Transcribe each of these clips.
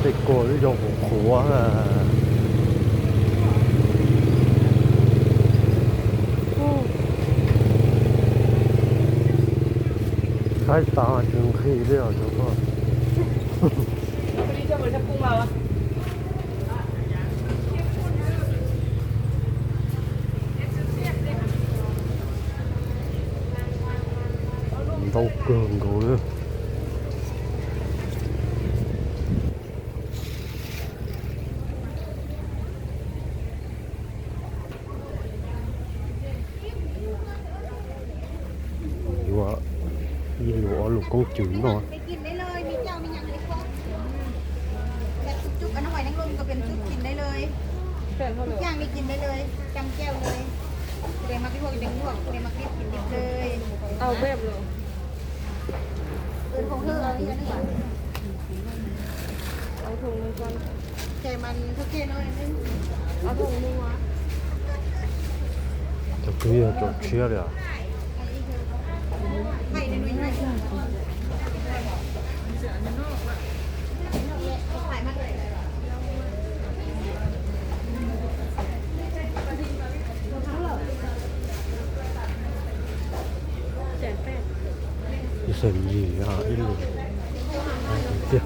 Tej ko lub yog qhuav qhuav. Saib tas tsis nqhis li os cov ko. Ntau kawg nkaus li. Yuav, yuav ob lub koob cws noj. Cov kwv yog tseem tshiab li os. Ib xees yim ib lus tiag.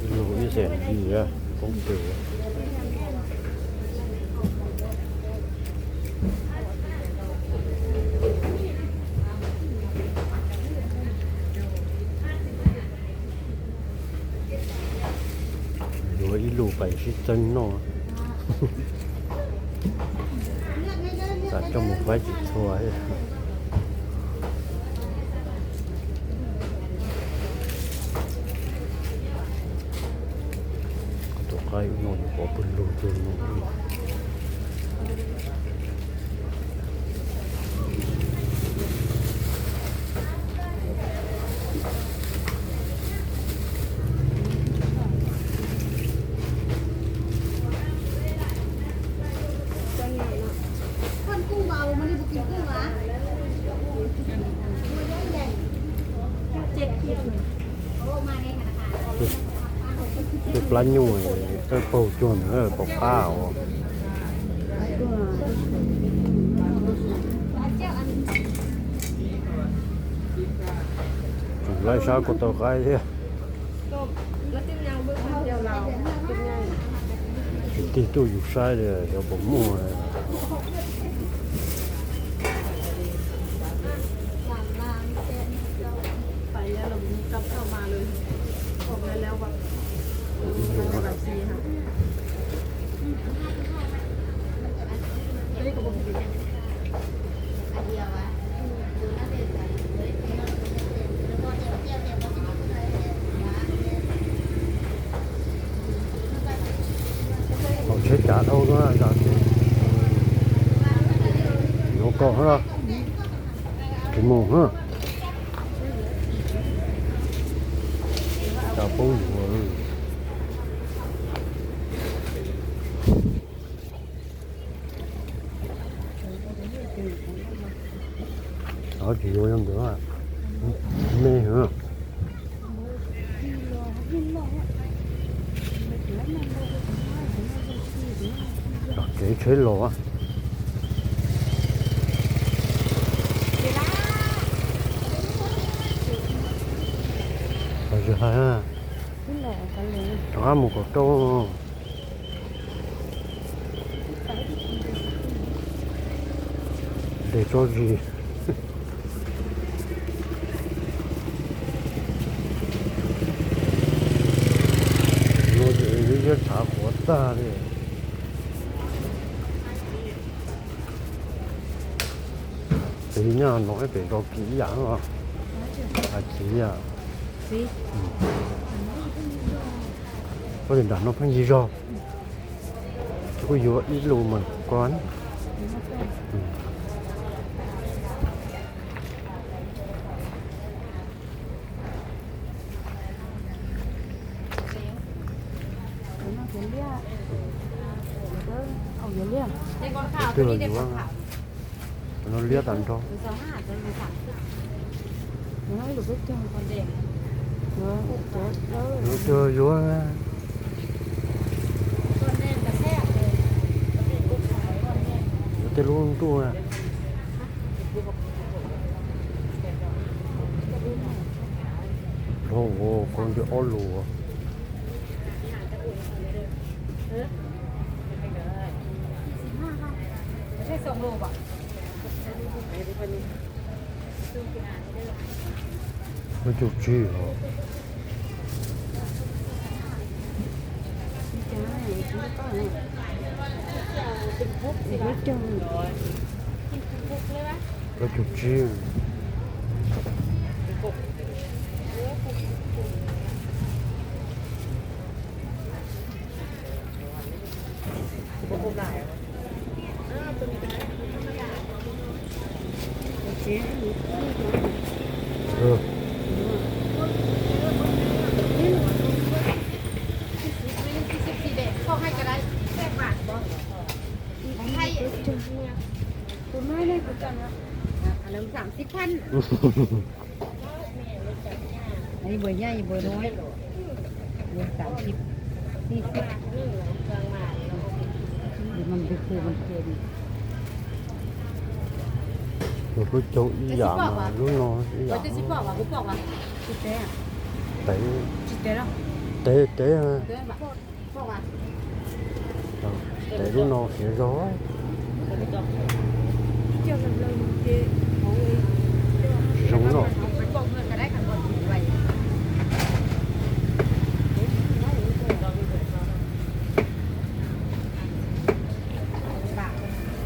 Ib lus ib xees yim poob tes. Yuav ib lus pais sib txeeb noj. Tam coj mus faib tsis txhua. Tus qaib no yuav pov pawg lug tug no. Tej plab nyuj tej paug cuag ntawd pom qab os. Tseem laij sab ko taw qaib thiab. Tsis tig tuaj yus saib li xyov puas muaj. Hauv tsheb cav dhau no, yuav kom tsis mus. Cas poob yuav. Tsis yuav ntawd, me heev. Kev tsheb los. Tsis hais, rov qab mus kom rau. Ntes tso zis. No ces lub ziab tshav qhuav tag li. Txiv nyob no pem zos kim ib yam no. Txiv, koj li nram no pheej yig zog. Kuj yuav ib lus mas koj. Twg los yuav, no liab tas nrho. Yuav twg los yuav. Yuav tej lub ntuj na. Hlob ua koj nti ob lus. Plaub caug tsib os. Plaub caug tsib. Ann, ib npuas nyaj ib npuas nuav, ib npuas xaam sib, ib sib, ib lub caug ib yam mas lub no ib yam. Tev, tev, tev lub no siav zog. Zoo no.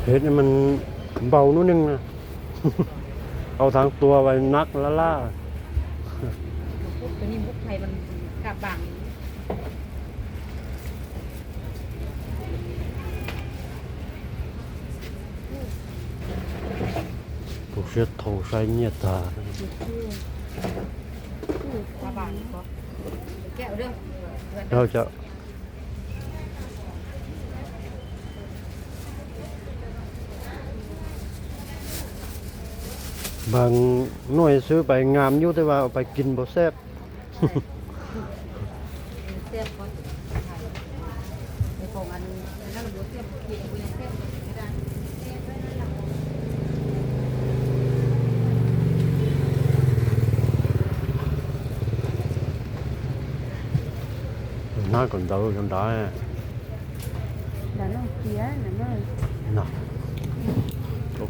Phem mas npaum lub neej na. Au thav tuag vas nab laj laj. Tus siab thau saib nyiaj tag. Npam nuj xwb pais ngam nyub tej vas pais kis npaum xeb. Nab kom ntawd rau nrad.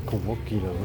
Khoom muab kis lawm.